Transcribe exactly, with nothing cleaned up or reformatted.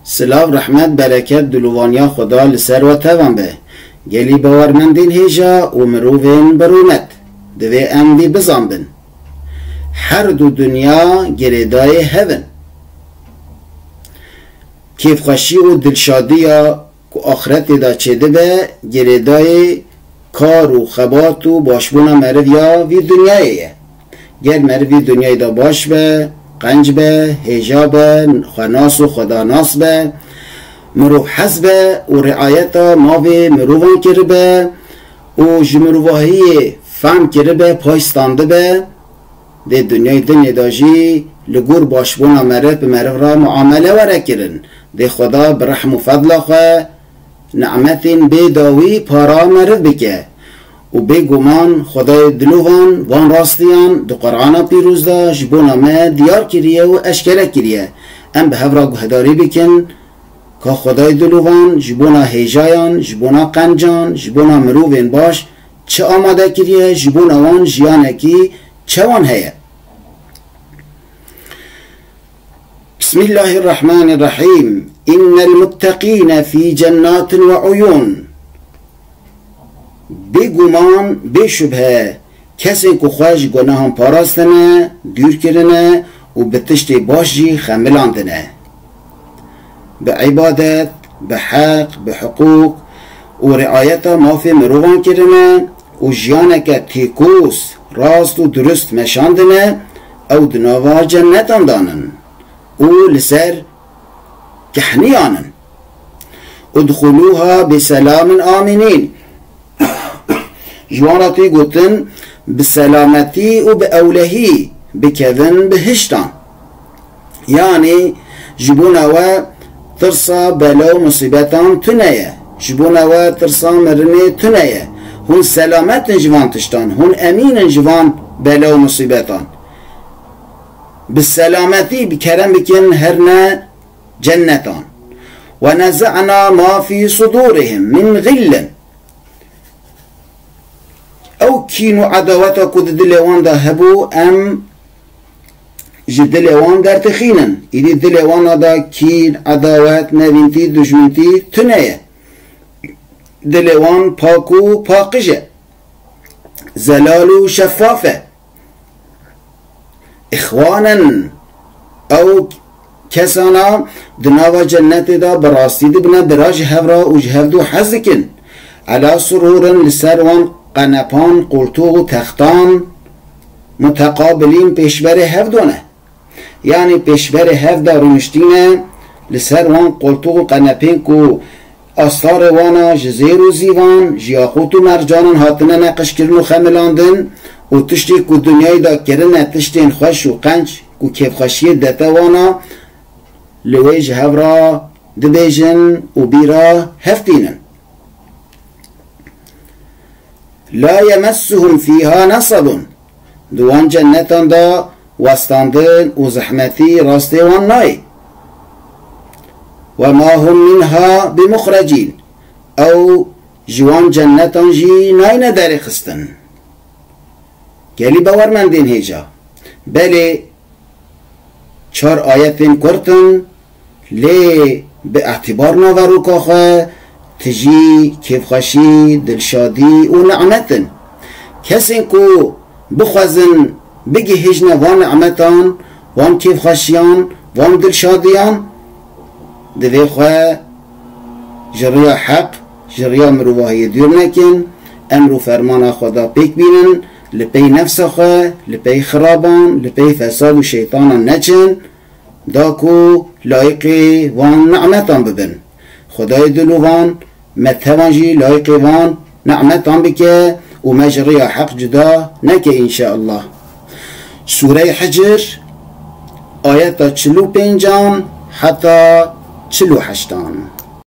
Silav, rehmet, bereket, dilovaniya Xweda li ser we tevan be. Gelî bawermendên hêja û mirovên bi rûmet, divê em vî bizanbin. Her du dinya girêdayê hev in. Kêfxweşî û dilşadiya ku axretê de çêdibe, girêdayê kar û xebat û başbûna meriv ya vî dinyayê ye. Ger meriv vî dinyayê de baş be, qenc be, hêja be, xwenas û xwedanas be, mirov hez be û riayeta mavê mirovan kiribe û ji mirovahiyê fehm kiribe, pay standibe, dê dinyayê dinê de jî li gor başbûna meriv bi meriv re muamele were kirin. Dê Xweda bi rehm û fedla xwe nimetên bê dawî para meriv bike. Û bêguman Xwedayê dilovan van rastiyan di Qur'ana Pîroz de ji bona me diyar kiriye û eşkere kiriye. Em bi hev re guhdarî bikin ka Xwedayê dilovan ji bona hêjayan, ji bona qencan, ji bona mirovên baş çi amade kiriye, ji bona wan jiyanekî çewan heye. Bismillahirrahmanirrahîm. İnnel muttekîne fî cennatin ve uyûn. Bêguman, bêşubhe, kesên ku xwe ji gunehan parastine, dûr kirine û bi tiştê baş jî xemilandine. Bi îbadet, bi heq, bi hiqûq û riayeta mafê mirovan kirine û jiyaneke têkoz, rast û durust meşandine, ew di nava cennetan de in û li ser kehniyan in. Udxulûha bi selamin amînîn. Ji wan re tê gotin, bi selametî û bi ewlehî bikevin bihiştan. Yanî ji bona we tirsa bela û musîbetan tune ye. Ji bona we tirsa mirinê tune ye. Hûn selamet in ji van tiştan. Hûn emîn in ji van bela û musîbetan. Bi selametî, bi kerem bikin, herne cennetan. Ve neza'na ma fî sudûrihim min xillin. Ew kîn û edaweta ku di dilê wan de hebû, em ji dilê wan derdixînin. Îdî dilê wan de kîn, edawet, nevîntî, dijmintî tune ye. Dilê wan pak û paqij e. Zelal û şeffaf e. Îxwanen, ew kesana di nava cennetê de bi rastî dibine bira ji hev re û ji hev du hez dikin. Ela sururin, li ser wan qenepan, qoltûq û textan, muteqabilin, pêşberê hev done. Yanî pêşberê hev de rûniştîne, li ser wan qoltûq û qenepên ku astarê wana ji zêr û zîvan, ji yaqût û mercanan hatine neqişkirin û xemilandin û tiştê ku dinyayê de kirine tiştên xweş û qenc ku kêfxweşiyê dete wana, li wê ji hev re dibêjin û bîra hev tînin. La yemessuhum fîha nesebun. Di wan cennetan de westandin û zehmetî rastê wan nayê. Ve ma hum minha bimuxrecîn. Ew ji wan cennetan jî nayne derêxistin. Gelî bawermendên hêja. Belê, çar ayetên kurt in, lê bi îtibar naveroka xwe tijî kêfxweşî, dilşadî û nimet in. Kesên ku bixwazin bigihîjne van nimetan, van kêfxweşiyan, van dilşadiyan, divê xwe ji riya heq, ji riya mirovahiyê dûr nekin, emr û fermana Xweda pêk bînin, li pey nefsa xwe, li pey xiraban, li pey fesad û şeytanan neçin, da ku layiqê van nimetan bibin. Xwedayê dilovan me tevan jî layiqê van nimetan bike û me ji riya heq cuda neke înşeallah. Sûreyê Hicr, ayeta çil û pêncan heta çil û heştan.